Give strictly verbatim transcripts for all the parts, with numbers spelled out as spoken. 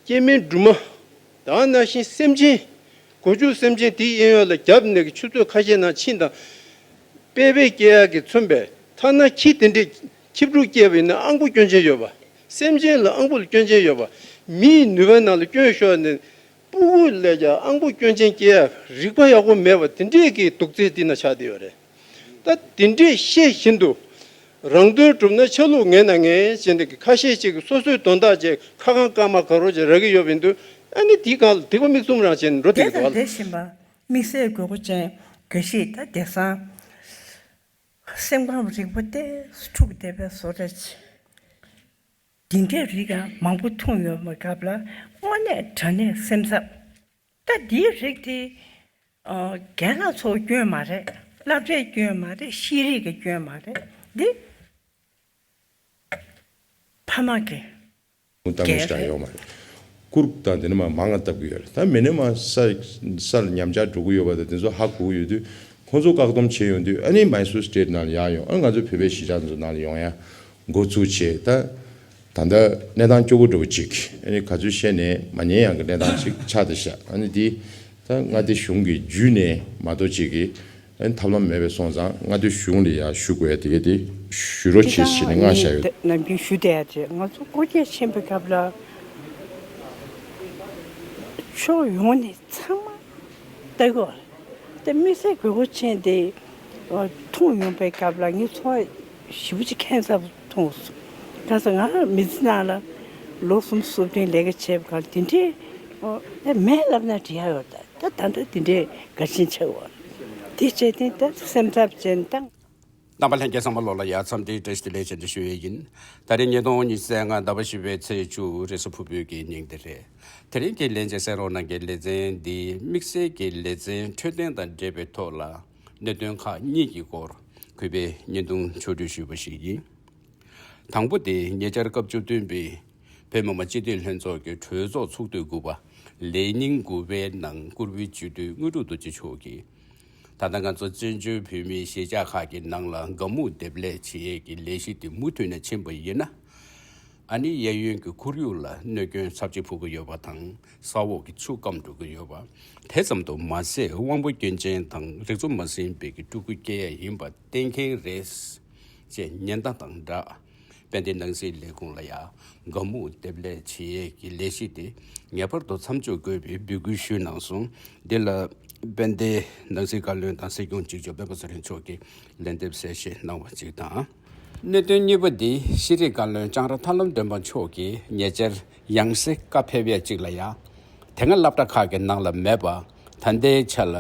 སྐྱེ་དམན་སྦྲུམ་མ། དེ་ནང་བཞིན་སེམས་ཅན། སྒོ་ཕྱུགས་སེམས་ཅན་དེའི་གཡས་གཡོན་ལ་རྒྱབ་ནས་ཀྱི་ཆུ་ཚོད་ཁ་ཤས་ནང་ཕྱིན་དང་། དཔེ་དཔེ་སྐྱེ་ཡག་གི་མཚོན་པས་ཐ་ན་ཁྱི་དེ་འདྲས་ཁྱི་ཕྲུག་སྐྱེས་པ་ཡིན་ན་ཨང་པོ་སྐྱོན་ཅན་ཡོད་པ། སེམས་ཅན་ལ་ཨང་པོ་ལ་སྐྱོན་ཅན་ཡོད་པ། མིའི་ནུས་པ་ནང་ལ་སྐྱོན་ཤོར་ནས་སྤུ་གུ་ལས་ཀྱང་ཨང་པོ་སྐྱོན་ཅན་སྐྱེ་ཡག་རིག་པ་ཡག་པོ་མེད་པ་དེ་འདྲས་ཀྱི་དུག་རྫས་འདི་ན་ཆགས་བསྡད་ཡོད་རེད། ད་དེ་འདྲས་ཤེས་བཞིན་དུ། རང་དོན་སྒྲུབ་ན་ཆ་ལུགས་ངན་ན་ངན་ཟེར་འདི་གི་ཁ་ཤས་ཅིག་གིས་སོ་སོའི་དོན་དག་བྱས་ཁ་གང་སྐར་མ་ག་རོ་ཅིག་རག་གི་ཡོད་པ་ཡིན་དུས། ཨ་ནི་དེའི་སྒང་ལ་སྡིག་པ་མིག་བཙུམ་རང་བྱས་ནས་འགྲོ་བསྡད་ཀྱི་འདུག་བ། དེ་དང་དེ་བཞིན་པ་དམིགས་བསལ་དགོས་མཁོ་ཅན་འགའ་ཞིག་ད་དེང་སང་སེམས་ཁམས་རིག་པ་ཏོག་ཙམ་འཁྲུག་བསྡད་པའི་བཟོ་འདྲ་ཅིག་འདི་འདྲའི་རིགས་ཀྱང་མང་པོ་འཐུང་ཡོང་བའི་སྐབས་ལ་དངོས་གནས་དྲང་གནས་སེམས་འཚབ། ད་འདིའི་རིགས་དེ་རྒན་ལགས་ཚོ་སྐྱོན་མ་རེད། སློབ་གྲྭའི་སྐྱོན་མ་རེད། ཤེས་རིག་གི་སྐྱོན་མ་རེད། འདི་ཕ་མ་གི་ལྟ་མི་ཞིག་ཡོད་མ་རེད། ཀུར་དང་དེ་ནས་མ་མང་ང་བཏབ་ཀྱི་ཡོད་རེད། ད་མི་ནས་མ་ས་སར་ཉམས་ཆག་འགྲོ་གི་ཡོད་པ་དང་དེ་ཚོ་ཧ་གོ་གི་ཡོད་དུས། ཁོང་ཚོ་བཀག་སྡོམ་བྱས་ཡོང་དུས་ཨ་ནི་མའི་སུར་སི་ཊེཊ་ནང་ལ་ཡར་ཡོང་། ཨ་ང་ཚོ་བོད་པའི་གཞིས་ཆགས་ཚོ་ནང་ལ་ཡོང་ཡ་འགོ་བཙུགས་བྱས། ད་ད་ལྟ་གནས་སྟངས་སྐྱོ་པོ་འདྲ་པོ་ཅིག་ཨ་ནི་ག་ཚོད་བཤད་ནས་མ་ཉན་ཡག་གི་གནས་སྟངས་ཅིག་ཆགས་བསྡད་ཤག་ཨ་ནི་འདི་ད་མངའ་སྡེ་གཞུང་གི་བརྒྱུད་ནས་མ་གཏོགས་ཅིག་གིས་ཨ་ནི་ཐབས་ལམ་མེད་པའི་སོང་ཙང་མངའ་སྡེ་གཞུང་ལ་ཡར་ཞུ་དགོས་ཡ་དེ་ག་དེ་ཞུ་རོགས་བྱེད་ཟེར་ནས་མངགས་བཞག་ཡོད། ནམ་རྒྱུན་ཞུ་བསྡད་ཡ་དེ་ང་ཚོ་སྐོར་སྐྱོད་ཕྱིན་པའི་སྐབས་ལ་ཕྱོགས་ཡོངས་ནས་ཚང་མ་ལྟ་གི་ཡོད་རེད། དེ་དམིགས་བསལ་དགོས་མཁོ་ཅན་དེ་འཐུང་ཡོང་པའི་སྐབས་ལ་ངའི་ཚོར་བ་ཞེ་པོ་ཅིག་ཁྱད་མཚར་པོ་མཐོང་སོང་། གང་ཟེར་ང་མི་ཚེ་ནང་ལ་ལོ་གསུམ་གསུམ་བདུན་ལས་ཀ་བྱས་པ་གང་དེ་འདྲའི་མེད་ལབ་ན་འགྲིག་ཡ་ཡོད། ད་ད་ལྟ་དེ་འདྲའི་འགལ་ཆེན་ཆགས་ཡོད། དེ་བྱས་ཏེ་ད་སེམས་འཚབ་ཅན་དང་། རྣམ་པ་ལྷན་རྒྱས་ཚང་མ་ལོ་ལ་ཡ་འཚམས་འདྲི་བཀྲ་ཤིས་བདེ་ལེགས་བྱས་འདི་ཞུ་ཡས་ཡིན། ད་རེས་ཉིས་སྟོང་ཉི་ཤུ་རྩ་ལྔ་ཟླ་བ་བཞི་པའི་ཚེས་བཅུ་རེས་གཟའ་ཕུར་བུའི་གི་ཉིན་དེ་རེད། དེ་རིང་གི་ལན་ཅན་གསན་རོགས་གནང་གི་ལེ་ཚན་འདི་དམིགས་བསལ་གྱི་ལེ་ཚན་འཕྲོད་བསྟེན་དང་འབྲེལ་བའི་ཐོག་ལ་གནད་དོན་ཁག་གཉིས་ཀྱི་སྐོར་གུས་པས་བརྙན་ཐུང་ཕྱོགས་བསྒྲིགས་ཞུས་པ་ཞིག་ཡིན། དང་པོ་དེ་ཉེ་ཆར་སྐབས་བཅུ་བདུན་པའི་བོད་མི་མང་སྤྱི་འཐུས་ལྷན་ཚོགས་ཀྱི་གྲོས་ཚོགས་ཚོགས་དུས་དགུ་པ་ལས་ཉིན་དགུ་པའི་ནང་བཀུར་འོས་སྤྱི་འཐུས་དངོས་གྲུབ་རྡོ་རྗེ་མཆོག་གིས། ད་ལྟ་ང་ཚོ་བཙན་བྱོལ་བོད་མིའི་གཞིས་ཆགས་ཁག་གི་ནང་ལ་དགའ་མོས་འདེབས་ལས་བྱེད་ཡས་ཀྱི་ལས་གཞི་དེ་མུ་མཐུད་ནས་ཕྱིན་པ་ཡིན་ན། ཨ་ནི་གཡས་གཡོན་གྱི་ཁོར་ཡུག་ལ་གནོད་སྐྱོན་ཚབས་ཆེ་ཕོག་གི་ཡོད་པ་དང་ས་འོག་གི་ཆུ་སྐམ་འགྲོ་གི་ཡོད་པ། དེ་ཙམ་དུ་མ་ཟད་དབང་པོ་སྐྱོན་ཅན་དང་རིག་ཚོགས་མ་ཟིན་པའི་གི་སྤྲུལ་སྐུ་སྐྱེ་ཡས་ཡིན་པ་གཏན་འཁེལ་རེད། ཅེས་ཉེན་བརྡ་དང་སྦྲགས། དཔལ་ལྡན་ནང་སྲིད་ལས་ཁུངས་ལ་ཡང་དགའ་མོས་འདེབས་ལས་བྱེད་ཡས་ཀྱི་ལས་གཞི་དེ་ངེས་པར་དུ་མཚམས་འཇོག་དགོས་པའི་འབོད་སྐུལ་ཞུས་གནང་སོང་། འདི་ལ་དཔལ་ལྡན་ནང་སྲིད་བཀའ་བློན་དང་སྲིད་སྐྱོང་གཅིག་ལྕོགས་སྤེན་པ་ཚེ་རིང་མཆོག་གིས་ལན་འདེབས་གསལ་བཤད་གནང་བ་གཅིག་དང་། གནད་དོན་གཉིས་པ་འདི་ཤེས་རིག་བཀའ་བློན་ལྕང་ར་ཐར་ལམ་སྒྲོན་པ་མཆོག་གིས་ཉེ་ཆར་ཡང་སེ་བཀའ་ཕེབས་ཡས་གཅིག་ལ་ཡང་། དེ་སྔ་སློབ་གྲྭ་ཁག་གི་ནང་ལ་མེད་པ། ད་ལྟའི་ཆ་ལ་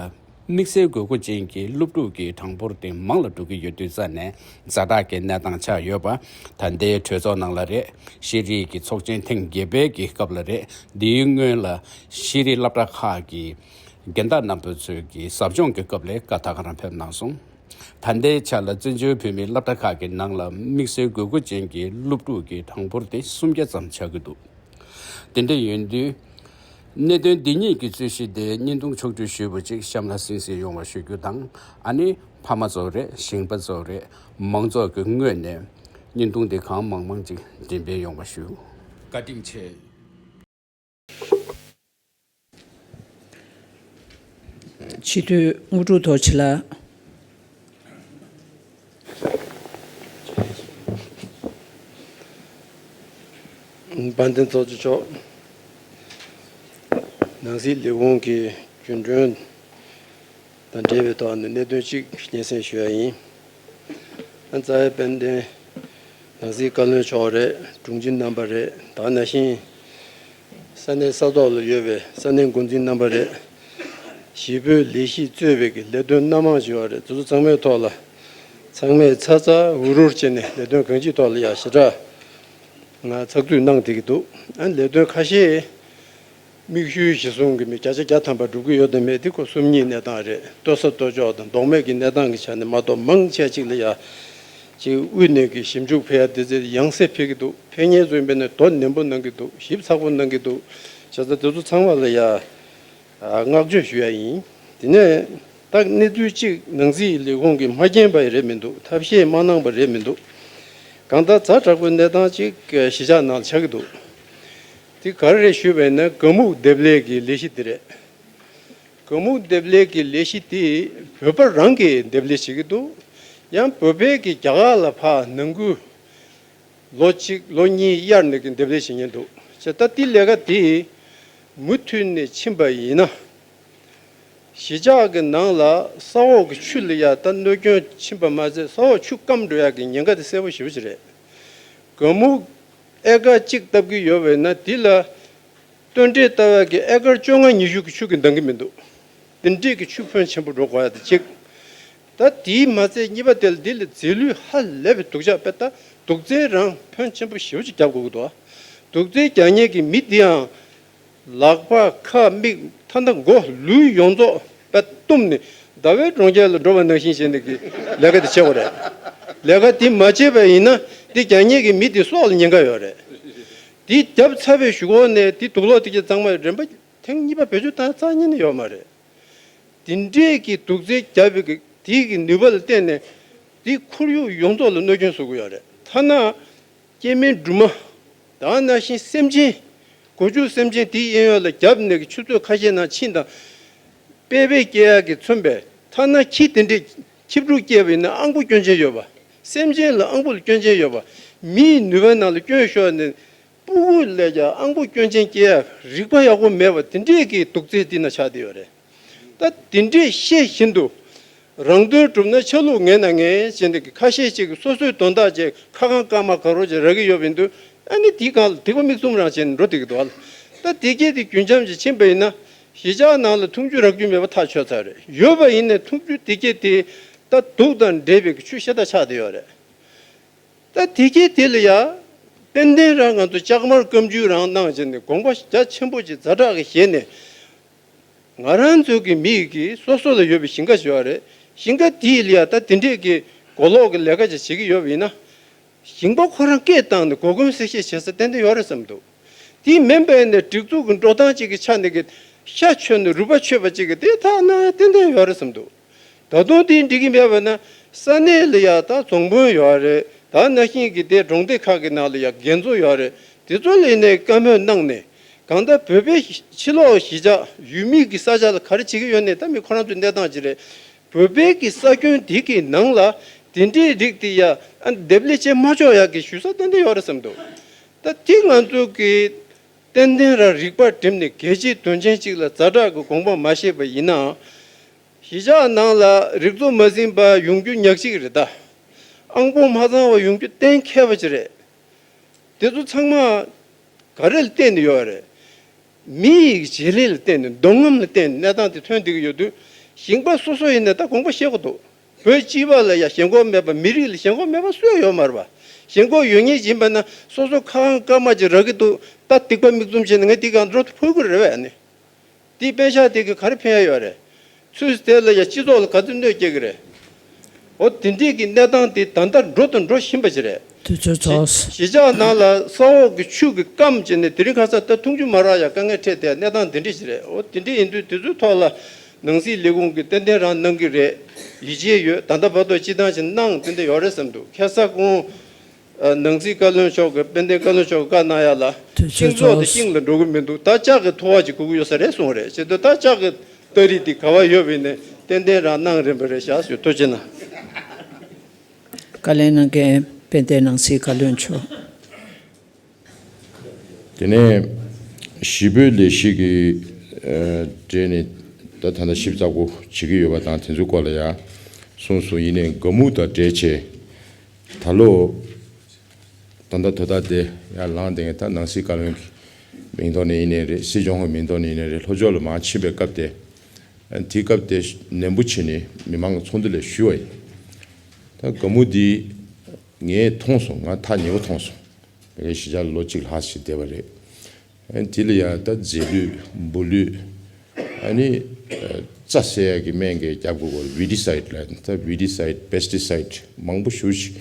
དམིགས་བསལ་དགོས་མཁོ་ཅན་གྱི་སློབ་ཕྲུག་གི་གྲངས་འབོར་དེ་མང་ལ་འགྲོ་གི་ཡོད་དུས་ཙ་ནས་ཛ་དྲག་གི་གནས་སྟངས་ཆགས་ཡོད་པ། ད་ལྟའི་གྲོས་ཚོགས་ནང་ལ་རེད། ཤེས་རིག་གི་ཚོགས་ཆེན་ཐེངས་བརྒྱད་པའི་གི་སྐབས་ལ་རེད། འདིའི་སྔོན་ལ་ཤེས་རིག་སློབ་གྲྭ་ཁག་གི་རྒན་བདག་རྣམ་པ་ཚོས་ཀྱི་ཟབ་སྦྱོང་གི་སྐབས་ལ་བཀའ་ད་ག་རང་ཕེབས་གནང་སོང་། ད་ལྟའི་ཆ་ལ་བཙན་བྱོལ་བོད་མིའི་སློབ་གྲྭ་ཁག་གི་ནང་ལ་དམིགས་བསལ་དགོས་མཁོ་ཅན་གྱི་སློབ་ཕྲུག་གི་གྲངས་འབོར་དེ་སུམ་བརྒྱ་ཙམ་ཆགས་ཀྱི་འདུག་དེ་འདྲ་ཡིན་དུས། གནད་དོན་འདི་གཉིས་ཀྱི་རྩོད་གཞི་དེ་བརྙན་ཐུང་ཕྱོགས་བསྒྲིགས་ཞུས་པ་ཅིག་གཤམ་ལ་ཟིན་ཟིན་ཡོང་བ་ཞུ་རྒྱུ་དང་། ཨ་ནི་ཕ་མ་ཚོ་རེད། ཞིང་པ་ཚོ་རེད། མང་ཚོགས་ཀྱི་ངོས་ནས་བརྙན་ཐུང་འདི་གང་མང་མང་ཅིག་འགྲེམས་སྤེལ་ཡོང་བ་ཞུ། བཀའ་དྲིན་ཆེ། སྤྱི་འཐུས་དངོས་གྲུབ་རྡོ་རྗེ་ལགས། དཔལ་ལྡན་ཚོགས་གཙོ་མཆོག་ནང་སྲིད་ལས་ཁུངས་ཀྱི་རྒྱུན་གྲོན་དང་འབྲེལ་བའི་ཐོག་ནས་གནད་དོན་གཅིག་སྙན་སེང་ཞུ་ཡ་ཡིན། ཨ་རྩ་བའི་དཔལ་ལྡན་ནང་སྲིད་བཀའ་བློན་མཆོག་རེད། དྲུང་ཆེ་རྣམ་པ་རེད། ད་ག་ནང་བཞིན་ས་གནས་ས་ཐོག་ལ་ཡོད་པའི་ས་གནས་འགོ་འཛིན་རྣམ་པ་རེད། གཞིས་སྤོའི་ལས་གཞི་གཙོས་པའི་གི་ལས་དོན་སྣ་མང་ཞིག་ཡོད་རེད། དེ་ཚོ་ཚང་མའི་ཐོག་ལ་ཚང་མས་ཚ་ཚ་འུར་འུར་བྱས་ནས་ལས་དོན་གང་ཅིའི་ཐོག་ལ་ཡ་ཞེ་དྲག་ང་ཚགས་ཚུད་གནང་བསྡད་ཀྱི་འདུག་ཨ་ལས་དོན་ཁ་ཤས་དམིགས་ཡུལ་གཞི་བཟུང་གི་མི་བརྒྱ་ཆ་བརྒྱ་ཐམ་པ་འགྲུབ་ཀྱི་ཡོད་དམ་མེད་དེ་ཁོ་སོམ་ཉིའི་གནས་སྟངས་རེད། ལྟོ་ས་ལྟོ་ལྕོག་དང་ལྡོག་མེད་ཀྱི་གནས་སྟངས་ཀྱི་ཆ་ནས་མ་གཏོགས་མང་ཆེ་ཅིག་ལ་ཡ་ཅིག་དབུས་ནས་ཀྱི་ཞིབ་འཇུག་ཕེབས་ཡ་དེ་ཚོ་ཡང་སེ་ཕེབས་ཀྱི་འདུག་ཕེབས་མཁན་ཚོ་ཡིན་པས་ན་དོ་ནན་པོ་གནང་གི་འདུག་ཞིབ་ཚགས་པོ་གནང་གི་འདུག་བྱས་ཙང་དེ་ཚོ་ཚང་མ་ལ་ཡ་བསྔགས་བརྗོད་ཞུ་ཡ་ཡིན། དེ་ནས་ད་གནས་ཚུལ་གཅིག་ནང་སྲིད་ལས་ཁུངས་ཀྱིས་མ་མཁྱེན་པ་རེད་མི་འདུག་ཐབས་ཤེས་མ་གནང་པ་རེད་མི་འདུག་གང་ལྟར་ཛ་དྲག་པོའི་གནས་སྟངས་གཅིག་གཞིས་ཆགས་ནང་ལ་ཆགས་ཀྱི་འདུག་འདི་ག་རེ་རེད་ཞུས་པ་ཡིན་ན། དགའ་སྨུག་འདེབས་ལས་ཀྱི་ལས་གཞི་འདི་རེད། དགའ་སྨུག་འདེབས་ལས་ཀྱི་ལས་གཞི་འདི་བོད་པ་རང་གིས་འདེབས་ལས་བྱེད་ཀྱི་འདུག། ཡང་བོད་པའི་གི་རྒྱ་གར་ལ་ཕར་ནང་ཁུལ་ལོ་གཅིག་ལོ་གཉིས་གཡར་ནས་ཀྱི་འདེབས་ལས་བྱེད་མཁན་འདུག། བྱས་ད་འདི་ལས་ཀ་འདི་མུ་མཐུད་ནས་ཕྱིན་པ་ཡིན་ན། གཞིས་ཆགས་ཀྱི་ནང་ལ་ས་འོག་གི་ཆུ་ལ་ཡ་ད་གནོད་སྐྱོན་ཕྱིན་པ་མ་ཟད། ས་འོག་ཆུ་སྐམ་འགྲོ་ཡག་གི་ཉེན་ཁ་དེ་གསལ་པོ་ཞེ་པོ་ཅིག་རེད། དགའ་སྨུག་ཨེ་ཀར་གཅིག་བཏབ་ཀྱི་ཡོད་པས་ན། འདི་ལ་སྟོན་འབྲས་བཏབ་ཡག་གི་ཨེ་ཀར་བཅོ་ལྔ་ཉི་ཤུ་གི་ཆུ་གིས་འདང་གི་མི་འདུག། དེ་འདྲས་ཀྱི་ཆུ་ཕོན་ཆེན་པོ་འགྲོ་དགོས་ཡ་དེ་གཅིག། ད་དེའི་མ་ཚད་གཉིས་པ་དེ་ལ་འདི་ལ་རྫས་ལུད་ཧ་ལས་པའི་དུག་ཆག་དཔེ་ད་དུག་རྫས་རང་ཕོན་ཆེན་པོ་ཞེ་པོ་ཅིག་རྒྱབ་དགོས་ཀྱི་འདུག། དུག་རྫས་རྒྱག་མཁན་གྱི་མི་འདི་ཡང་། ལག་པ་ཁ་མིག་ཐ་ན་མགོ་ལུས་ཡོངས་རྫོགས་པད་བཏུམས་ནས་ཟླ་བའི་གྲོང་ཁྱེར་ལ་འགྲོ་བ་ནང་བཞིན་བྱས་ནས་ཀྱི་ལས་ཀ་དེ་བྱེད་དགོས་རེད། ལས་ཀ་དེ་མ་བྱས་པ་ཡིན་ན་དེ་རྒྱག་མཁན་གྱི་མི་དེ་སྲོག་ལ་ཉེན་ཁ་ཡོད་རེད། དེ་བརྒྱབ་ཚར་བའི་གཞུག་གུ་ནས་དེ་དུག་ལོག་དེ་གྱད་ཚང་མ་རིམ་པ་ཐེངས་གཉིས་པ་བེད་སྤྱོད་བཏང་རྩ་ཉིད་ནས་ཡོད་མ་རེད། དེ་འདྲས་ཀྱི་དུག་རྫས་བརྒྱབ་པའི་གི་དེའི་གི་ནུས་པ་ལ་བརྟེན་ནས་དེ་ཁོར་ཡུག་ཡོངས་རྫོགས་ལ་གནོད་སྐྱོན་བཟོ་གི་ཡོད་རེད། ཐ་ན། སྐྱེ་དམན་སྦྲུམ་མ། ད་ནང་བཞིན་སེམས་ཅན། སྒོ་ཕྱུགས་སེམས་ཅན་དེའི་གཡས་གཡོན་ལ་བརྒྱབ་ནས་ཀྱི་ཆུ་ཚོད་ཁ་ཤས་ནང་ཕྱིན་དང་། དཔེ་དཔེ་སྐྱེ་ཡག་གིས་མཚོན་པའི་ཐ་ན་ཁྱི་དེ་འདྲས་ཁྱི་ཕྲུག་སྐྱེས་པ་ཡིན་ན་ཨང་པོ་སྐྱོན་ཅན་ཡོད་པ། སེམས་ཅན་ལ་ཨང་པོ་ལ་སྐྱོན་ཅན་ཡོད་པ། མིའི་ནུས་པ་ནང་ལ་སྐྱོན་ཤོར་ནས་སྤུ་གུ་ལས་ཀྱང་ཨང་པོ་སྐྱོན་ཅན་སྐྱེ་ཡག་རིག་པ་ཡག་པོ་མེད་པ་དེ་འདྲས་ཀྱི་དུག་རྫས་འདི་ན་ཆགས་བསྡད་ཡོད་རེད། ད་དེ་འདྲས་ཤེས་བཞིན་དུ། རང་དོན་སྒྲུབ་ན་ཆ་ལུགས་ངན་ན་ངན་ཟེར་ནས་ཀྱི་ཁ་ཤས་ཅིག་གིས་སོ་སོའི་དོན་དག་ཅིག་ཁ་ཁང་སྐར་མ་དགའ་རོགས་ཅིག་རག་གི་ཡོད་པ་ཡིན་དུས། ཨ་ནི་དེའི་སྒང་ལ་སྡིག་པ་མིག་བཙུམ་རང་བྱས་ནས་འགྲོ་བསྡད་ཀྱི་འདུག་ཨ། ད་དེ་གྱད་དེ་རྒྱུན་འབྱམས་ཅིག་ཕྱིན་པ་ཡིན་ན། གཞིས་ཆགས་ནང་ལ་འཐུང་ཆུ་རག་རྒྱུ་མེད་པ་ཐག་ཆོད་ཚར་རེད། ཡོད་པ་ཡིན་ནའི་འཐུང་ཆུ་དེ་གྱད་དེ་ད་དུག་དང་འདྲེས་པའི་ཆུ་ཤ་སྟག་ཆགས་བསྡད་ཡོད་རེད། ད་དེ་གྱད་དེ་ལ་ཡ། ཏན་ཏན་རང་ང་ཚོ་ལྕགས་མར་སྐམ་ཆུ་རང་གནང་བྱས་ནས་དགོངས་པ་རྒྱ་ཆེན་པོ་ཅིག་ཛ་དྲག་གིས་བཞེས་ནས། ང་རང་ཚོ་གི་མི་གི་སོ་སོ་ལ་ཡོད་པའི་ཞིང་ཁ་ཞིག་ཡོད་རེད། ཞིང་ཁ་དེའི་ལ་ཡ་ད་དེ་འདྲས་ཀྱི་མགོ་ལོག་གི་ལས་ཀ་ཅིག་བྱེད་ཀྱི་ཡོད་པ་ཡིན་ན། ཞིང་པ་ཁོ་རང་སྐད་བཏང་ནས་གོ་སྐོན་གསལ་བཤད་བྱེད་ས་ཏན་ཏན་ཡོད་རེད་བསམ་འདུག། དེ་མིན་པའི་ནས་སྒྲིག་འཛུགས་ཀྱི་འགྲོ་སྟངས་ཅིག་གི་ཆ་ནས་ཀྱི་ཤ་མཆོད་ནས་རུས་པ་མཆོད་པ་ཅིག་གི་དེ་ཐག་ན་ཡ་ཏན་ཏན་ཡོད་རེད་བསམ་འདུག། ད་དུང་དེ་འགྲིག་གི་མེད་པ་ན་ས་གནས་ལ་ཡ་ད་རྫོང་དཔོན་ཡོད་རེད། ད་ན་ཤིང་གི་དེ་གྲོང་སྡེ་ཁག་གི་ནང་ལ་ཡ་འགན་གཙོ་ཡོད་རེད། དེ་ཚོ་ལ་ནས་བཀའ་མོལ་གནང་ནས། གང་ལྟར་བོད་པའི་ཕྱི་ལོགས་གཞིས་ཆགས་ཡུལ་མི་གི་ས་ཆ་ལ་ག་རེ་བྱེད་ཀྱི་ཡོད་ནས་ད་མི་ཁོ་རང་ཚོའི་གནས་སྟངས་ཅིག་རེད། བོད་པའི་གི་ས་ཁྱོན་དེ་གི་ནང་ལ་དེ་འདྲའི་རིགས་དེ་ཡ་ཨ་འདེབས་ལས་བྱེད་མ་ཆོག་ཡག་གི་ཞུ་ས་ཏན་ཏན་ཡོད་རེད་བསམ་འདུག། ད་དེ་ང་ཚོ་གི་ཏན་ཏན་ར་རིག་པ་བསྒྲིམས་ནས་གལ་ཆེའི་དོན་ཆེན་གཅིག་ལ་ཛ་དྲག་གི་དགོངས་པ་མ་བཞེས་པ་ཡིན་ན། གཞིས་ཆགས་ནང་ལ་རིག་འཚོ་མ་ཟིན་པ་ཡོང་རྒྱུ་ཉག་གཅིག་རེད་ད། ཨང་པོ་མ་ཚང་བ་ཡོང་རྒྱུ་གཏན་འཁེལ་བ་ཅིག་རེད། དེ་ཚོ་ཚང་མ་ག་རེ་ལ་བརྟེན་ནས་ཡོད་རེད། མི་ཡི་བྱེད་ལས་ལ་བརྟེན་ནས་འདོད་རྔམ་ལ་བརྟེན་ནས་གནས་སྟངས་དེ་ཐོན་བསྡད་ཀྱི་ཡོད་དུས། ཞིང་པ་སོ་སོ་ཡིན་ན་ད་དགོངས་པ་བཞེས་དགོས་འདུག། བོད་སྤྱི་པ་ལ་ཡ་ཞེན་ཁོག་མེད་པ། མི་རིགས་ལ་ཞེན་ཁོག་མེད་པ་སུ་ཡང་ཡོད་མ་རེད་པ། ཞེན་ཁོག་ཡོད་ངེས་ཡིན་པ་ན་སོ་སོ་ཁ་ཁང་སྐར་མ་ཅིག་རག་གི་འདུག། ད་སྡིག་པ་མིག་བཙུམ་བྱས་ནས་ངས་འདི་གང་འགྲོ་ཕོད་ཀྱི་རེད་པས་ཨ་ནི། དེའི་པད་ཤག་དེ་གི་ག་རེ་ཕན་ཡ་ཡོད་རེད། ཚུར་དེ་ལ་ཡ་སྤྱི་ཚོགས་ལ་ག་ཚོད་གནོད་སྐྱེལ་གི་རེད། འོ་དེ་འདྲས་ཀྱི་གནས་སྟངས་དེ་ད་ལྟ་འགྲོ་དང་འགྲོ་བཞིན་པ་ཞིག་རེད། དུས་ཚོད་ཚོགས། གཞིས་ཆགས་ནང་ལ་ས་འོག་གི་ཆུ་གི་སྐམ་བྱས་ནས་དེ་རིང་ཁ་སང་ད་འཐུང་ཆུ་མ་རག་ཡ་དཀའ་ངལ་འཕྲད་དེ་གནས་སྟངས་དེ་འདྲས་ཞིག་རེད། འོ་དེ་འདྲས་ཡིན་དུས་དེ་ཚོའི་ཐོག་ལ་ནང་སྲིད་ལས་ཁུངས་ཀྱིས་ཏན་ཏན་རང་གནང་གི་རེད། ཡིད་ཆེས་ཡོད། ད་ལྟ་བར་དུ་སྤྱི་བཏང་ཞིག་གནང་ཏན་ཏན་ཡོད་རེད་བསམ་འདུག། ཁ་སང་གོང་ནང་སྲིད་བཀའ་བློན་མཆོག་གིས་དཔལ་ལྡན་བཀའ་བློན་མཆོག་གིས་བཀའ་གནང་ཡ་ལ། དུས་ཚོད་ཤིང་ཚོགས་དེ་ཚོགས། ཤིང་ལ་འགྲོ་གི་མི་འདུག། ད་ལྕགས་ཀྱི་ཐོ་བ་ཅིག་དགོས་ཀྱི་ཡོད་ས་རེད་གསུངས་རེད། བྱས་དུས་ད་ལྕགས་ཀྱི་སྟ་རེ་དེ་ག་བ་ཡོད་པ་ཡིན་ནའི་ཏན་ཏན་རང་གནང་རན་པ་རེད་ཤག་ཞུ། ཐུགས་རྗེ་གནང་། བཀའ་ལན་གནང་མཁན་དཔལ་ལྡན་ནང་སྲིད་བཀའ་བློན་མཆོག། དེ་ནས་གཞིས་སྤོའི་ལས་གཞི་གི་ཨ་འབྲེལ་ནས་ད་ད་ལྟ་ཞིབ་ཚགས་པོ་བྱེད་ཀྱི་ཡོད་པ་དང་དེ་ཚོའི་སྐོར་ལ་ཡང་གསུངས་སོང་། ཡིན་ནའི་དགའ་སྨུག་དང་འབྲེལ་བྱས་ད་ལོ་ད་ལྟ་དོ་བདག་དེ་ཡར་ལངས་བསྡད་མཁན་ད་ནང་སྲིད་བཀའ་བློན་གྱི་མིང་ཐོག་ནས་ཡིན་ནའི་རེད། སྲིད་སྐྱོང་གི་མིང་ཐོག་ནས་ཡིན་ནའི་རེད། ལྷོ་ཕྱོགས་ལ་མར་ཕྱིན་པའི་སྐབས་དེ། དེའི་སྐབས་དེ་ནན་པོ་བྱས་ནས་མི་མང་གི་ཚོགས་འདུ་ལ་ཞུས་པ་ཡིན། ད་དགའ་སྨུག་འདི་ངས་མཐོང་སོང་། ང་ཐག་ཉེ་པོ་མཐོང་སོང་། ངས་གཞིས་ཆགས་ལ་ལོ་གཅིག་ལྷག་ཞིག་བསྡད་པ་རེད། ཨ་ནི་དེ་ལ་ཡང་ད་རྫས་ལུད་འབུ་ལུད། ཨ་ནི་ཨ་རྩྭ་སེལ་ཡག་གི་སྨན་གྱི་རྒྱབ་དགོས་པ། ཝི་ཌི་སའིཌ་ལ་ད་ཝི་ཌི་སའིཌ་པེ་སི་ཊི་སའིཌ་མང་པོ་ཞེ་པོ་ཅིག།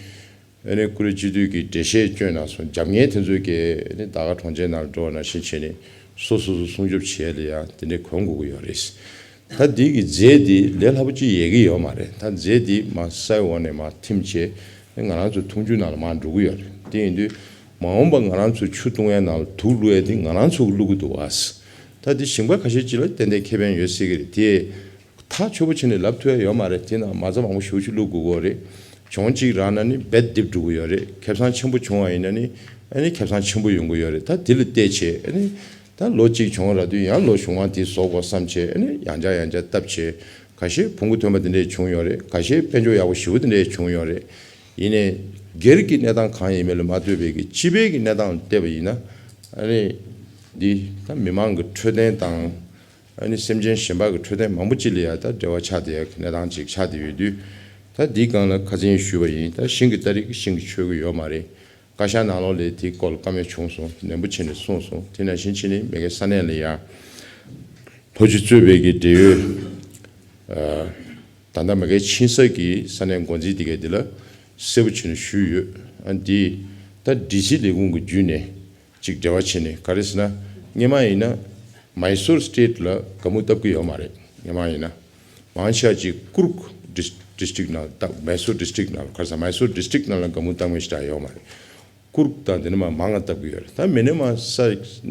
ཨ་ནི་ཀུ་རེ་སྤྱི་འཐུས་ཀྱིས་འགྲེལ་བཤད་བསྐྱོན་གནང་སོང་། རྒྱབ་གཉེར་དེ་ཚོ་གིས་ཨ་ནི་ད་ག་གྲོང་ཁྱེར་ནང་ལ་འགྲོ་བ་ནང་བཞིན་བྱས་ནས་སོ་སོ་སོ་སྲུང་སྐྱོབ་བྱེད་ཡ་ལ་ཡང་དེ་འདྲའི་གོན་དགོས་ཀྱི་ཡོད་རེད། ད་འདི་གི་རྫས་འདི་ལས་སླ་པོ་ཅིག་ཡལ་གྱི་ཡོད་མ་རེད། ད་རྫས་འདི་མར་སའི་འོག་ནས་མར་ཐིམ་བྱས་ང་རང་ཚོ་འཐུང་ཆུ་ནང་ལ་མར་འགྲོ་གི་ཡོད་རེད། དེ་ཡིན་དུས་ མ་འོངས་པ་ང་རང་ཚོ་ཆུ་བཏུང་ཡས་ནང་ལ་དུག་བླུག་ཡས་དེ་ང་རང་ཚོ་གིས་བླུག་གི་འདུག་བ། ད་དེ་ཞིང་པ་ཁ་ཤས་ཅིག་ལ་ཏན་ཏན་ཁེ་ཕན་ཡོད་སྲིད་ཀྱི་རེད་དེ། ཐག་ཆོད་པོ་བྱས་ནས་ལབ་ཐུབ་ཡ་ཡོད་མ་རེད། དེ་ནང་མ་རྩ་མང་པོ་ཞེ་པོ་ཅིག་བླུག་དགོས་ཀྱི་ཡོད་རེད། གྱོང་གཅིག་རག་ན་ནི་རྦད་དེ་འགྲིག་གི་ཡོད་རེད། ཁེ་བཟང་ཆེན་པོ་བྱུང་བ་ཡིན་ན་ནི་ཨ་ནི་ཁེ་བཟང་ཆེན་པོ་ཡོང་གི་ཡོད་རེད། ད་དེ་ལ་བལྟས་བྱས་ཨ་ནི་ད་ལོ་གཅིག་གྱོང་རག་དུས་ཡང་ལོ་གཞུག་མ་དེ་བཟོ་དགོས་བསམ་བྱས་ཨ་ནི་ཡང་བསྐྱར་ཡང་བསྐྱར་བཏབ་བྱས། ཁ་ཤས་བོང་གུ་ཐོན་པ་དེ་འདྲས་བྱུང་ཡོད་རེད། ཁ་ཤས་དཔལ་འབྱོར་ཡག་པོ་ཞེ་པོ་དེ་འདྲས་བྱུང་ཡོད་རེད། ཡིན་ནའི་སྒེར་གྱི་གནས་སྟངས་གང་ཡིན་མིན་ལ་མ་ལྟོས་པའི་གི་སྤྱི་པའི་གི་གནས་སྟངས་ལ་བལྟས་པ་ཡིན་ན། ཨ་ནི་འདི་ད་མི་མང་གི་འཕྲོད་བསྟེན་དང་། ཨ་ནི་སེམས་ཅན་གཞན་པ་གི་འཕྲོད་བསྟེན་མང་པོ་ཅིག་ལ་ཡང་ད་འབྲེལ་བ་ཆགས་བསྡད་ཡག་གི་གནས་སྟངས་ཅིག་ཆགས་བསྡད་ཡོད་དུས། ད་འདིའི་སྒང་ལ་ཁ་སང་ཞུས་པ་ཡིན། ད་ཤིང་གི་སྟ་རེ་གིས་ཤིང་གིས་ཆོད་ཀྱི་ཡོད་མ་རེད། བཀའ་ཤག་ནང་ལོགས་ལ་དེའི་སྐོར་ལ་བཀའ་མོལ་བྱུང་སོང་། ནན་པོ་བྱས་ནས་གསུངས་སོང་། དེ་ནང་བཞིན་བྱས་ནས་མ་གིའི་ས་གནས་ལ་ཡང་ལྷོ་སྤྱི་གཙོས་པའི་གི་འབྲེལ་ཡོད། ཨ། ད་ལྟ་མ་གིའི་ཕྱིན་ས་གི་ས་གནས་འགོ་འཛིན་དེ་གའི་དེ་ལ་གསལ་པོ་བྱས་ནས་ཞུས་ཡོད། ཨ། འདི་ད་ཌི་སི་ལས་ཁུངས་ཀྱི་བརྒྱུད་ནས་ཅིག་འབྲེལ་བ་བྱས་ནས། ག་རེ་ཟེར་ན། སྔོན་མ་ཡིན་ན་མའི་སོར་སི་ཊེཊ་ལ་སྒ་སྨུག་བཏབ་ཀྱི་ཡོད་མ་རེད། སྔོན་མ་ཡིན་ན། མང་ཆེ་བ་ཅིག་ཀུར་ཀ་ཌི་ཌི་སི་ཊིག་ནང་བཏབ། མའི་སོར་ཌི་སི་ཊིག་ནང་ལ། ག་རེ་ཟེར། མའི་སོར་ཌི་སི་ཊིག་ནང་ལ་སྒ་སྨུག་བཏབ་མཁན་ཞེ་དྲག་ཡོད་མ་རེད། ཀུར་ཀ་དང་དེ་འདྲ་མ་མང་ང་བཏབ་ཀྱི་ཡོད་རེད། ད་མི་སྣ་མ་ས་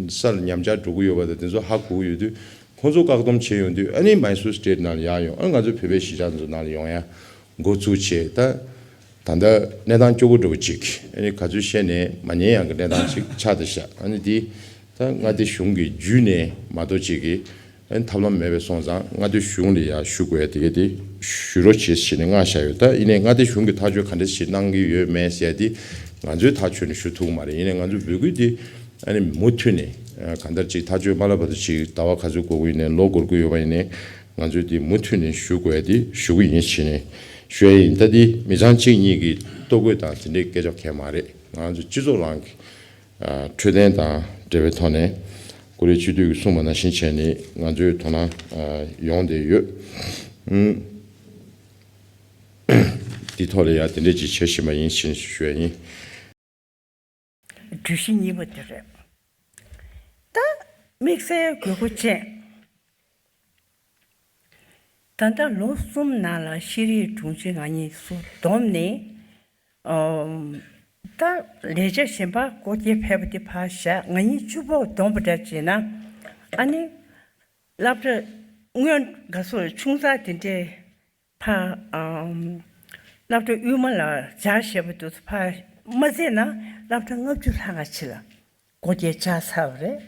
ས་ལ་ཉམས་ཆག་འགྲོ་གི་ཡོད་པ་དང་དེ་ཚོ་ཧ་གོ་གི་ཡོད་དུས། ཁོང་ཚོ་བཀག་སྡོམ་བྱས་ཡོང་དུས་ཨ་ནི་མའི་སོར་སི་ཊེཊ་ནང་ལ་ཡར་ཡོང་། ཨ། ང་ཚོ་བོད་པའི་གཞིས་ཆགས་ཚོ་ནང་ལ་ཡོང་ཡ་འགོ་བཙུགས་བྱས། ད་ད་ལྟ་གནས་སྟངས་སྐྱོ་པོ་འདྲ་པོ་ཅིག་ཨ་ནི་ག་ཚོད་བཤད་ནའི་མ་ཉན་ཡག་གི་གནས་སྟངས་ཅིག་ཆགས་བསྡད་ཤག་ཨ་ནི་དེ་ད་མངའ་སྡེ་གཞུང་གི་བརྒྱུད་ནས་མ་གཏོགས་ཅིག་གི་ཨ་ནི་ཐབས་ལམ་མེད་པ་སོང་ཙང་། མངའ་སྡེ་གཞུང་ལ་ཡར་ཞུ་དགོས་ཡ་དེ་ག་དེ་ཞུ་རོགས་བྱེད་ཟེར་ནས་མངགས་བཞག་ཡོད། ད་ཡིན་ནའི་མངའ་སྡེ་གཞུང་གིས་ཐག་གཅོད་ག་འདྲ་ཞིག་གནང་གི་ཡོད་མེད་ཟེར་ཡ་དེ་ང་ཚོས་ཐག་གཅོད་ནས་ཞུ་ཐུབ་ཀྱི་མ་རེད། ཡིན་ནའི་ང་ཚོ་འབོད་སྐུལ་དེ་ཨ་ནི་མུ་མཐུད་ནས། ཨ། གང་ལྟར་ཅིག་ཐག་གཅོད་མ་ལབ་བར་དུ་ཅིག་ཟླ་བ་ག་ཚོད་འགོར་གྱི་ཡོད་ནའི་ལོ་འགོར་གྱི་ཡོད་པ་ཡིན་ནའི་ང་ཚོས་དེ་མུ་མཐུད་ནས་ཞུ་དགོས་ཡ་དེ་ཞུ་གི་ཡིན་ཟེར་ནས་ཞུ་ཡ་ཡིན། ད་དེ་མི་ཚང་གཅིག་གཉིས་ཀྱི་ལྟོ་གོས་དང་དེ་འདྲའི་སྐད་ཆ་གང་ཡང་མ་རེད། ང་ཚོ་སྤྱི་ཚོགས་རང་གི། ཨ། འཕྲོད་བསྟེན་དང་འབྲེལ་བའི་ཐོག་ནས་ཀུ་རེ་སྤྱི་འཐུས་ཀྱིས་གསུངས་པ་ནང་བཞིན་བྱས་ནས་ང་ཚོའི་དོ་སྣང་ཡོང་བསྡད་ཡོད། ཨུམ། འདི་ཐོག་ལ་ཡང་དེ་འདྲས་ཅིག་བྱེད་བཞིན་པ་ཡིན་ཞེས་ཞུ་ཡ་ཡིན། གྲོས་གཞི་གཉིས་པ་དེ་རེད། ད་དམིགས་བསལ་དགོས་མཁོ་ཅན། ད་ལྟ་ལོ་གསུམ་ནང་ལ་ཤེས་རིག་དྲུང་ཆེ་ང་གཉིས་སུ་བསྡོམས་ནས། ཨམ། ད་ལས་བྱ་གཞན་པ་སྐོར་སྐྱོད་ཕེབས་པ་དེ་ཕར་བཞག་ང་གཉིས་བཅུ་པོ་བསྡོམས་པ་འདྲ་བྱས་ན། ཨ་ནི་སློབ་གྲྭ་སྔོན་ག་སོགས་ཆུང་ཙག་དེ་འདྲས། ཕ། ཨམ། སློབ་གྲྭ་དབུས་མ་ལ་སྦྱར་བཞག་པ་དུས་ཕར་མ་བརྩིས་ན་སློབ་གྲྭ་ལྔ་བཅུ་ལྷག་ག་ཕྱི་ལ་སྒོ་རྒྱག་བཅག་ཚར་བ་རེད།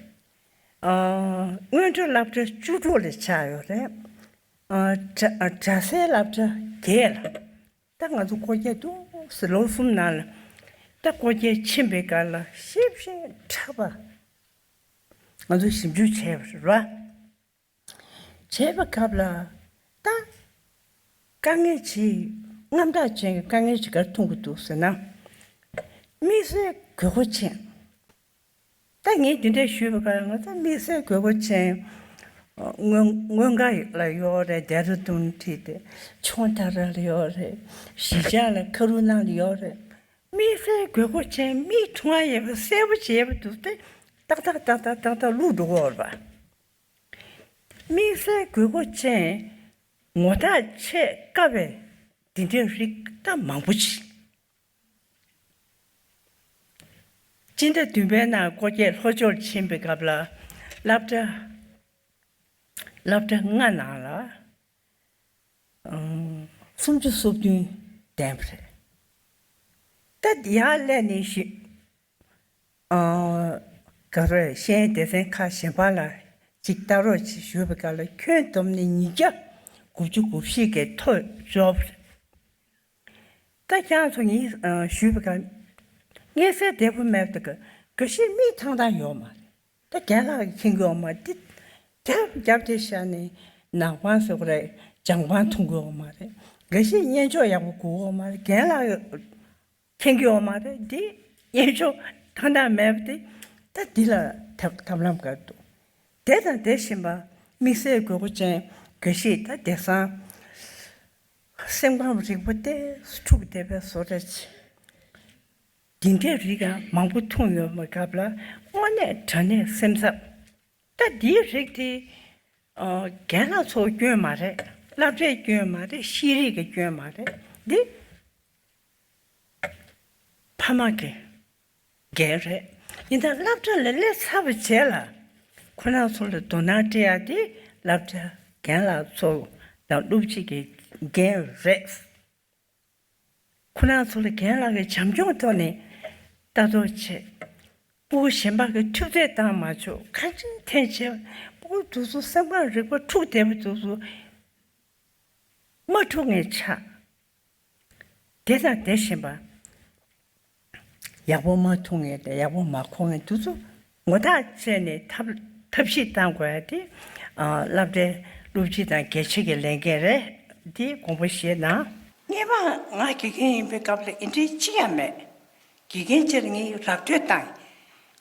ཨ། སྔོན་འགྲོ་སློབ་གྲྭ་བཅུ་དྲུག་ལ་ཆགས་ཡོད་རེད། ཨ། གྲྭ་གྲྭ་སའི་སློབ་གྲྭ་བརྒྱད་ལ། ད་ང་ཚོ་སྒོ་རྒྱག་འདུག་ཟེར་ལོ་གསུམ་ནང་ལ། ད་སྒོ་རྒྱག་ཕྱིན་པའི་སྐབས་ལ་ཞིབ་ཞིབ་ཕྲ་བ་ང་ཚོ་ཞིབ་འཇུག་བྱས་པ་རེད་བ། བྱས་པའི་སྐབས་ལ་ད་དཀའ་ངལ་ཅིག་དངངས་སྐྲག་ཅན་གྱི་དཀའ་ངལ་ཅིག་ག་རེ་མཐོང་གི་འདུག་ཟེར་ན། དམིགས་བསལ་དགོས་མཁོ་ཅན། ད་ངས་འདི་འདྲ་ཞུས་པའི་སྐབས་ང་ཚོ་དམིགས་བསལ་དགོས་མཁོ་ཅན། སྔོན་སྔོན་དགའ་ལ་ཡོད་རེད། ལྡེ་ར་ལྡུན་ཁྲིད་དེ་ཆོས་དར་ལ་ཡོད་རེད། གཞིས་ཆགས་ལ་ཁ་རུ་ནང་ལ་ཡོད་རེད། དམིགས་བསལ་དགོས་མཁོ་ཅན་མིག་མཐོང་ཡ་ཡོད་པ་གསལ་པོ་བྱས་པ་འདུག་སྟེ། ཏག་ཏག་ཏག་ཏག་ཏག་ཏག་བླུགས་འགྲོ་གི་ཡོད་རེད་པ། དམིགས་བསལ་དགོས་མཁོ་ཅན་ངོ་ཐག་ཆད་དཀའ་བའི་འདི་འདྲའི་རིགས་ད་མང་པོ་ཅིག་སྤྱི་ཟླ་བདུན་པའི་ནང་སྒོ་རྒྱག་ལྷོ་ཕྱོགས་ཕྱིན་པའི་སྐབས་ལ་སློབ་གྲྭ་སློབ་གྲྭ་ལྔ་ནང་ལ་ཨང་སུམ་ཅུ་སོ་བདུན་ལྡན་པ་རེད། ད་ཡར་སླེབས་ནས་ཞི། ཨ། ག་རེ། ཤེས་ཡོན་སྡེ་ཚན་ཁག་གཞན་པ་ལ་ཅིག་ལྟ་རོགས་ཅིག་ཞུས་པའི་སྐབས་ལ་ཁྱོན་བསྡོམས་ནས་ཉིས་བརྒྱ་དགུ་བཅུ་གོ་བཞི་གི་ཐོ་ཅོག་ད་ཁྱེད་རང་ཚོ་ངས་ཞུས་པའི་སྐབས་མངོན་གསལ་དོད་པོ་མེད་པ་དང་། འགའ་ཤས་མིག་ཐང་ཐང་ཡོད་མ་རེད། ད་རྒན་ལགས་ཀྱིས་མཁྱེན་གྱི་ཡོད་མ་རེད། དེ་རྒྱབ་རྒྱབ་དེ་བཞག་ནས་ནག་པང་ཟེར་དགོས་རེད། ལྗང་པང་མཐོང་གི་ཡོད་མ་རེད། འགའ་ཤས་གཉེན་ཆོག་ཡག་པོ་དགོས་ཡོད་མ་རེད། རྒན་ལགས་ཀྱིས་མཁྱེན་གྱི་ཡོད་མ་རེད། འདི་གཉེན་ཆོག་ཐང་ཐང་མེད་པ་དེ། ད་འདི་ལ་ཐབས་ཐབས་ལམ་ག་རེ་འདུག་དེ་དང་དེ་བཞིན་པ་དམིགས་བསལ་དགོས་མཁོ་ཅན་འགའ་ཞིག་ད་དེང་སང་སེམས་ཁམས་རིག་པ་དེ་འཁྲུགས་བསྡད་པའི་བཟོ་འདྲ་ཅིག་འདི་འདྲའི་རིགས་ཡང་མང་པོ་མཐོང་ཡོད་པའི་སྐབས་ལ་དངོས་གནས་དྲང་གནས་སེམས་འཚབ། ད་འདིའི་རིགས་དེ་ཨ་རྒན་ལགས་ཚོའི་སྐྱོན་མ་རེད། སློབ་གྲྭའི་སྐྱོན་མ་རེད། ཤེས་རིག་གི་སྐྱོན་མ་རེད། འདི་ཕ་མ་གི་ འགན་རེད། ཡིན་ད་སློབ་གྲྭ་ལ་སླེབས་ཚར་བའི་རྗེས་ལ་ཁོ་རང་ཚོ་ལ་དོ་སྣང་སྤྲད་ཡ་དེ་སློབ་གྲྭ་རྒན་ལགས་ཚོ་དང་སློབ་སྤྱི་གི་འགན་རེད། ཁོ་རང་ཚོ་ལ་རྒན་ལགས་ཀྱི་བྱམས་སྐྱོང་ཐོག་ནས་ལྟ་རྟོག་བྱེད། སྤུ་གུ་གཞན་པ་གི་ཐུབ་ཚོད་བཏང་མ་ཆོག་གང་ཅིའི་ཐེན་བྱེད། སྤུ་གུ་དེ་ཚོ་སེམས་ཁམས་རིག་པ་འཁྲུག་བསྡད་པ་དེ་ཚོ་མ་འཁྲུག་མཁན་ཆགས། དེ་དང་དེ་བཞིན་པ། ཡག་པོ་མ་ཐུབ་མཁན་དང་ཡག་པོ་མ་གོ་མཁན་དེ་ཚོ་ངོ་ཐག་བཅད་ནས་ཐབས་ཐབས་ཤེས་བཏང་དགོས་ཡ་དེ། ཨ། སློབ་གྲྭའི་སློབ་སྤྱི་དང་དགེ་ཆེ་གི་ལས་འགན་རེད། དེ་དགོངས་པ་བཞེས་གནང་། སྔོན་མ་ང་དགེ་རྒན་ཡིན་པའི་སྐབས་ལ་འདི་འདྲའི་གཅིག་ཡང་མེད། དགེ་རྒན་བྱས་ནས་ངས་ར་སྤྲོད་བཏང་།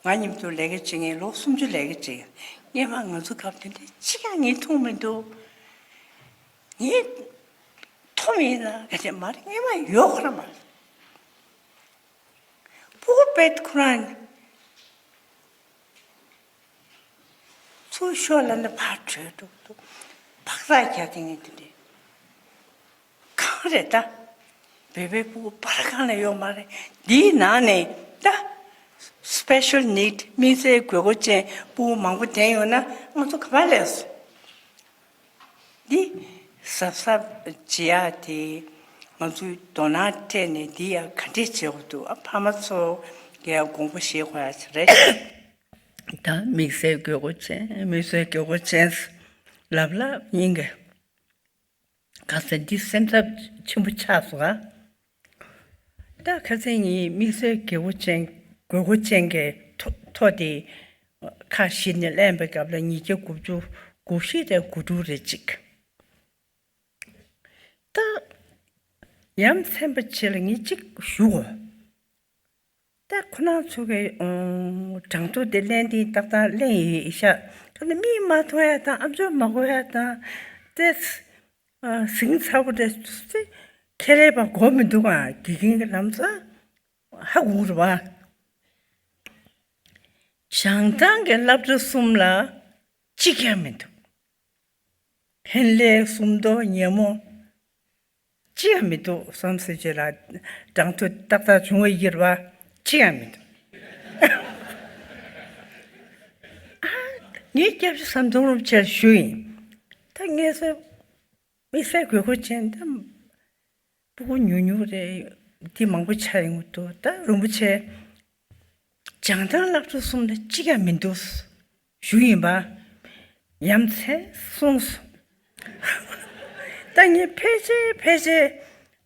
ང་མཉམ་དུ་ལས་ཀ་བྱེད་མཁན་ལོ་སུམ་ཅུ་ལས་ཀ་བྱེད། སྔོན་མ་ང་ཚོ་སྐབས་དེ་འདྲའི་གཅིག་ཀྱང་ངས་མཐོང་མི་འདུག་ངས་མཐོང་ཡིན་ན་ག་ཚད་མ་རེད། སྔོན་མ་ཡོད་ཁོ་རང་མ་རེད། སྤུ་གུ་དཔེ་ཁོ་རང་ཚུར་ཤོག་ལབ་ན་ཕར་བྲོས་འགྲོ་འདུག་ཕག་རགས་རྒྱག་དེ་ངས་དེ་འདྲའི། གང་རེད་ད། བོད་པའི་སྤུ་གུ་པར་གང་ལ་ཡོད་མ་རེད། འདིའི་ནང་ནས་ད། special need དམིགས་བསལ་དགོས་མཁོ་ཅན་སྤུ་གུ་མང་པོ་བསྡད་ཡོད་ན་ང་ཚོ་ག་པར་སླེབས་སོང་། འདི་གཟབ་གཟབ་བྱེད་ཡག་དེ་ང་ཚོས་དོ་སྣང་སྤྲད་ནས་འདི་ཡང་ག་འདྲས་བྱེད་དགོས་འདུག་ཨ། ཕ་མ་ཚོ་གིས་ཡང་དགོངས་པ་བཞེས་དགོས་ཡག་རེད། ད་དམིགས་བསལ་དགོས་མཁོ་ཅན། དམིགས་བསལ་དགོས་མཁོ་ཅན་ལབ་ལབ་ཡིན་གི། ག་ས་འདི་སེམས་འཚབ་ཆེན་པོ་ཆགས་སོང་ང་། ད་ཁ་སང་ངས་དམིགས་བསལ་དགོས་མཁོ་ཅན། དགོས་མཁོ་ཅན་གྱི་ཐོ་ཐོ་དེ་ཁག་བཞི་ནས་གླེང་བའི་སྐབས་ལ་ཉིས་བརྒྱ་དགུ་བཅུ་གོ་བཞི་རེད། གོ་དྲུག་རེད་ཅིག་ད་ཡ་མཚན་པ་ཆེ་ལ་ངས་ཅིག་ཞུ་གོ། ད་ཁོ་རང་ཚོ་གི་ཨང་། གྲངས་ཐོ་དེ་གླེང་དུས་ཏག་ཏག་གླེང་ཡིན་ཤག་ད་ནི་མིག་མ་མཐོང་ཡ་དང་ཨམ་ཅོག་མ་གོ་ཡ་དང་། དེ་ཨ། ཟིང་ཚ་པོ་དེ་ཚེ་ཁྱེད་རའི་པ་གོ་མི་འདུག་ཨ། དགེ་རྒན་གྱི་ལམ་སང་ཧ་གོ་རེད་པ། བྱང་ཐང་གི་སློབ་གྲྭ་གསུམ་ལ་གཅིག་ཀྱང་མི་འདུག་ཧན་ལེ་སུམ་མདོ་ཉེ་མོ་གཅིག་ཡང་མི་འདུག་བསམ་སྲིད་ཅེ་ལ་གྲངས་ཐོ་ཏག་ཏག་བྱུང་བ་ཡིར་བ་གཅིག་ཡང་མི་འདུག་ཨ། ངས་སྐྱབས་རྗེ་ཟམ་གདོང་རིན་པོ་ཆེར་ཞུ་ཡིན། ད་ངས་སོ་དམིགས་བསལ་དགོས་མཁོ་ཅན་ད་སྤུ་གུ་ཉུང་ཉུང་རེད། དེ་མང་པོ་ཆགས་ཡོང་གི་འདུག་ད་རིན་པོ་ཆེ་བྱང་ཐང་སློབ་གྲྭ་གསུམ་ལ་གཅིག་ཀྱང་མི་འདུག་ཞུ་ཡིན་པ། ཡ་མཚན་གསུངས་སོང་། ད་ངས་ཕལ་ཆེར་ཕལ་ཆེར་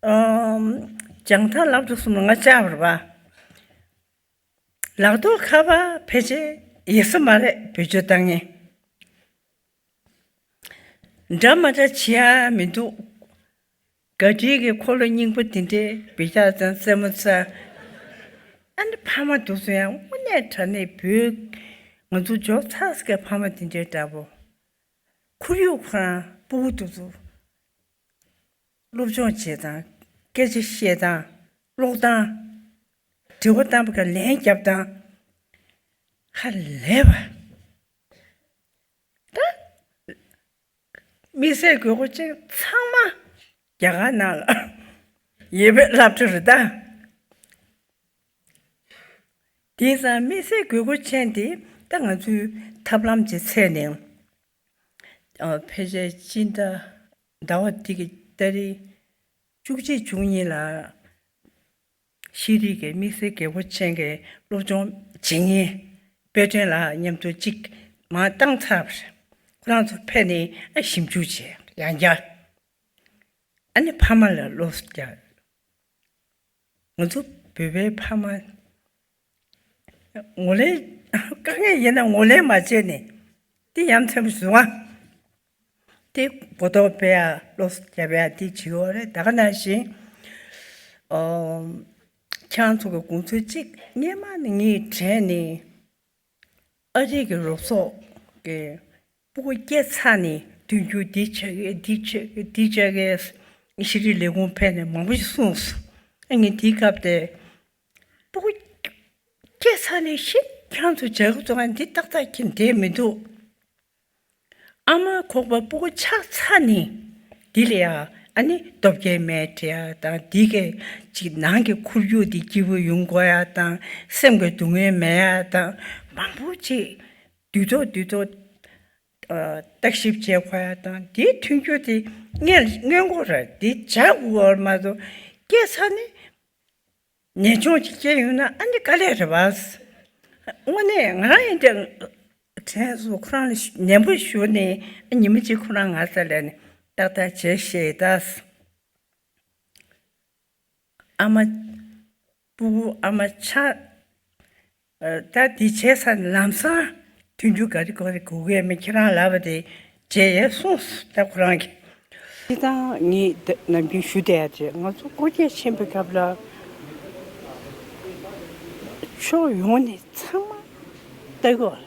ཨམ། བྱང་ཐང་སློབ་གྲྭ་གསུམ་ལ་ང་བཅར་བ་རེད་པ། ལག་ཐོག་ཁ་པར་ཕལ་ཆེར་ཡོད་ས་མ་རེད། བེད་སྤྱོད་བཏང་མཁན། འདྲ་མ་འདྲ་བྱེད་ཡ་མི་འདུག་དགའ་སྤྲོའི་གི་འཁོར་ལོ་རྙིང་པ་དེ་འདྲའི་བེད་སྤྱོད་ཙམ་རྩེད་མོ་རྩེ། ཨ་ནི་ཕ་མ་འདུག་སེ་ཡང་དངོས་གནས་དྲང་གནས་བོད་ང་ཚོ་འཇོག་ཚར་ཟེར་གི་ཕ་མ་དེ་འདྲའི་འདྲ་པོ། ཁོར་ཡུག་ཁོ་རང་སྤུ་གུ་དེ་ཚོ་སློབ་སྦྱོང་བྱེད་སྟངས། སྐད་ཆ་བཤད་སྟངས། ཀློག་སྟངས། དྲི་བ་བཏང་བ་ག་ལན་རྒྱབ་སྟངས། ཧ་ལས་པ། ད་དམིགས་བསལ་དགོས་མཁོ་ཅན་ཚང་མ་རྒྱ་གར་ནང་ལ་ཡོད་པའི་སློབ་གྲྭ་རེད་ད། དེང་སང་དམིགས་བསལ་དགོས་མཁོ་ཅན་དེ་ད་ང་ཚོའི་ཐབས་ལམ་གྱི་ཚད་ནས། ཨ། ཕལ་ཆེར་སྤྱི་ཟླ་ཟླ་བ་འདི་གི་ཏ་རིག་བཅུ་གཅིག་བཅུ་གཉིས་ལ་ཤེས་རིག་གི་དམིགས་བསལ་དགོས་མཁོ་ཅན་གྱི་སློབ་སྦྱོང་བྱེད་མཁན་དཔེ་སྟོན་ལགས་མཉམ་དུ་གཅིག་མར་བཏང་ཚར་བ་རེད། ཁོ་རང་ཚོ་ཕེབས་ནས་ཨ་ཞིབ་འཇུག་བྱས་ཡང་བསྐྱར། ཨ་ནི་ཕ་མ་ལ་བློ་རྒྱག་ང་ཚོ་བོད་པའི་ཕ་མ་ངོས་ལེན། དཀའ་ངལ་ཡིན་ན་ངོས་ལེན་མ་བྱས་ནས་དེ་ཡ་མཚན་པོ་བཟུང་བ། དེ་གོ་རྟོགས་སྤེལ་ཡ། བློ་རྒྱབ་ཡ་དེ་བྱེད་ཡོད་རེད། ད་ག་ནང་བཞིན། ཨོ། ཁྱེད་རང་ཚོ་གི་དགོངས་ཚུལ་གཅིག་སྔོན་མ་ནས་ངས་དྲན་ནས། ཨ་རི་གི་རོགས་ཚོགས་ཀྱི་སྤུ་གུ་སྐྱེས་ཚར་ནས་མདུན་སྐྱོད་འདི་བྱ་གི། འདི་བྱ་གི། འདི་བྱ་གི། ཤེས་རིག་ལས་ཁུངས་ཕེབས་ནས་མང་པོ་ཞིག་གསུངས་སོང་། ཨ། ངས་དེའི་སྐབས་དེ་སྤུ་གུ་སྐྱེས་ཚར་ནས་ཤི། ཁྱེད་རང་ཚོ་བྱ་གི་ཚོ་ང་འདི་ཏག་ཏག་ཁྱེད་བསྡད་མི་འདུག་ཨ་མ་ཁོག་པ་སྤུ་གུ་ཆགས་ཚར་ནས་འདི་ལ་ཡ། ཨ་ནི་སྟོབས་རྒྱལ་མའི་འབྲི་ཡག་དང་། འདི་གའི་ཅིག་ནང་གི་ཁོར་ཡུག་འདི་སྐྱིད་པོ་ཡོང་དགོས་ཡག་དང་། སེམས་ཀྱི་སྡུག་བསྔལ་མེད་ཡག་དང་། མང་པོ་ཅིག་དུས་ཐོག་དུས་ཐོག་ཨ་བརྟག་ཞིབ་བྱེད་དགོས་ཡག་དང་། འདིའི་མཐུན་འགྱུར་དེ་སྔོན་སྔོན་འགོག་ར་འདི་བྱ་དགོས་པ་མ་གཏོགས། སྐྱེས་ཚར་ནས་ནད་གཅོང་ཅིག་སྐྱེས་ཡོང་ན་ཨ་ནི་དཀའ་ལས་རེད་པ། དངོས་གནས་ང་རང་ཡིན་དེ་དྲན་སོང་། ཁོ་རང་ལ་ཞུ་ནན་པོ་ཞུས་ནས་ཉི་མ་གཅིག་ཁོ་རང་ང་རྩ་ལས་ནས་ཏག་ཏག་བྱེད་ཤེས་ད། ཨ་མ། སྤུ་གུ་ཨ་མ་ཆགས། ཨ། ད་འདི་བྱས་ཚར་ནས་ལམ་སང་མཐུན་འགྱུར་ག་རེ་ག་རེ་དགོས་ཀྱི་ཡོད་མེད་ཁྱེད་རང་ལབ་པ་དེ་བྱས་ཡས་སོང་། ད་ཁོ་རང་གིས། སྤྱིར་བཏང་ངས་ད་ནམ་རྒྱུན་ཞུ་བསྡད་ཡ་དེ། ང་ཚོ་སྐུ་སྐྱེ་ཆེན་པོའི་སྐབས་ལ་ཕྱོགས་ཡོངས་ནས་ཚང་མ་ལྟ་གི་ཡོད་རེད།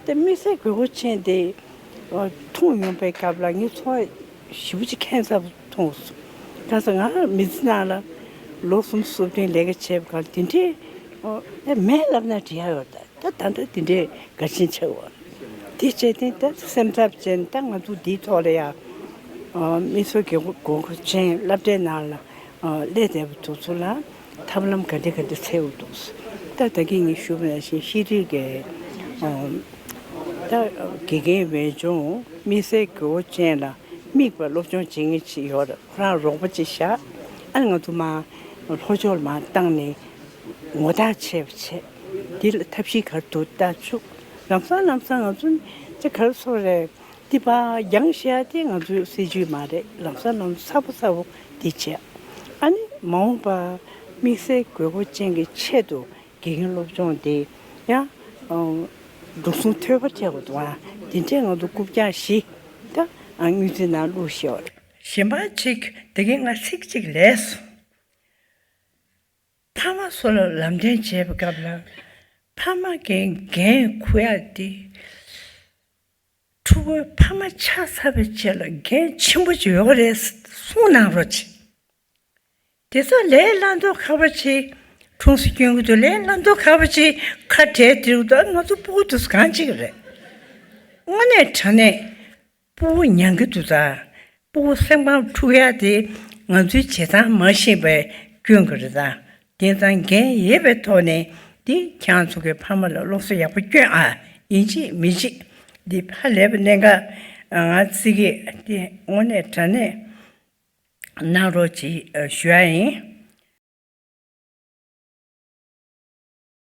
དེ་དམིགས་བསལ་དགོས་མཁོ་ཅན་དེ་མཐོང་ཡོང་པའི་སྐབས་ལ་ངའི་ཚོར་བ་ཞེ་པོ་ཅིག་ཁྱད་མཚར་པོ་མཐོང་སོང་། ག་ས་ང་མི་ཚེ་ནང་ལ་ལོ་གསུམ་གསུམ་བདུན་ལས་ཀ་བྱས་པའི་སྒང་དེ་འདྲའི་ཨོ་ཨེ་མེད་ལབ་ན་འགྲིག་ཡ་ཡོད་ད། ད་ད་ལྟ་དེ་འདྲའི་འགལ་རྐྱེན་ཆགས་པ་དེ་བྱས་ཏེ། ད་སེམས་འཚབ་བྱས་ནས་ད་ང་ཚོ་འདིའི་ཐོག་ལ་ཡ་དམིགས་བསལ་དགོས་མཁོ་ཅན་སློབ་གྲྭའི་ནང་ལ་སླེབས་བསྡད་པ་དེ་ཚོ་ལ་ཐབས་ལམ་ག་འདྲ་ག་འདྲ་འཚོལ་དགོས་འདུག། ད་ད་གིན་ངས་ཞུས་པ་ནང་བཞིན་ཤེས་རིག་གི་ད་དགེ་རྒན་འོས་སྦྱོང་དམིགས་བསལ་དགོས་མཁོ་ཅན་ལ་དམིགས་པ་སློབ་སྦྱོང་བྱེད་མཁན་ཅིག་ཡོད་རེད། ཁོ་རང་རོགས་པ་ཅིག་བཞག། ཨ་ནི་ང་ཚོ་མར་ལྷོ་ཕྱོགས་ལ་མར་བཏང་ནས་ངོ་རྟགས་ཆེ་བ་བྱས། འདི་ལ་ཐབས་ཤེས་ག་རེ་འདུག་ལྟ་བཅུག། ལམ་སང་ལམ་སང་ང་ཚོ་ཅི་ག་རེ་ཟེར་རེད། འདི་ཕར་རྒྱང་བཤད་དེ་ང་ཚོའི་སྲིད་ཇུས་མ་རེད། ལམ་སང་ལམ་སང་གསལ་པོ་གསལ་པོ་འདི་བྱས། ཨ་ནི་མ་འོངས་པ་དམིགས་བསལ་དགོས་མཁོ་ཅན་གྱི་ཆེད་དུ་དགེ་རྒན་སློབ་སྦྱོང་དེ་ཡང་འགྲོ་སོང་ཐོལ་པ་སྤྲད་དགོས་འདུག། ཨ། དེ་འདྲས་ང་ཚོ་རྐུབ་བཀྱག་བཞི་ད་ཨ་དངུལ་རྩིས་ནང་བླུགས་ཤོག། གཞན་པ་ཅིག་དེ་གའི་ང་ཚིག་གཅིག་ལས་སོང་། ཕ་མ་ཚོ་ལ་ལམ་སྟོན་བྱེད་པའི་སྐབས་ལ། ཕ་མ་གིས་འགན་འཁུར་ཡ་དེ། ཕྲུ་གུའི་ཕ་མ་ཆགས་ཚར་བའི་རྗེས་ལ་འགན་ཆེན་པོ་ཅིག་ཡོད་རེད་གསུང་གནང་རོགས་གྱིས། དེ་ཚོ་ལས་སླ་མདོག་ཁ་པོ་ཅིག་ཁྲུངས་སུ་སྐྱོན་གྱི་འདུག། ལས་སླ་མདོག་ཁ་པོ་ཅིག་ཁ་བྲལ་དེ་རུ་ད་ང་ཚོ་སྤུ་གུ་དེ་ཚོ་གང་ཅིག་རེད། དངོས་གནས་དྲང་གནས་སྤུ་གུ་མྱང་གི་འདུག་ད། སྤུ་གུ་སེམས་ཁམས་འཁྲུག་ཡ་དེ་ང་ཚོའི་བྱེད་སྟངས་མ་ཤེས་པའི་སྐྱོན་གྱི་རེད་ད། དེ་ཙང་འགན་ཡོད་པའི་ཐོག་ནས་དེ་ཁྱེད་རང་ཚོ་གི་ཕ་མ་ལ་སློབ་གསོ་ཡག་པོ་སྐྱོན་ཨ། ཡིན་གཅིག་མིན་གཅིག་འདི་ཕ་ལས་པ་གནད་འགག་ང་ཚིག་གི་དེ་དངོས་གནས་དྲང་གནས་གནང་རོགས་གྱིས་ཞུ་ཡ་ཡིན།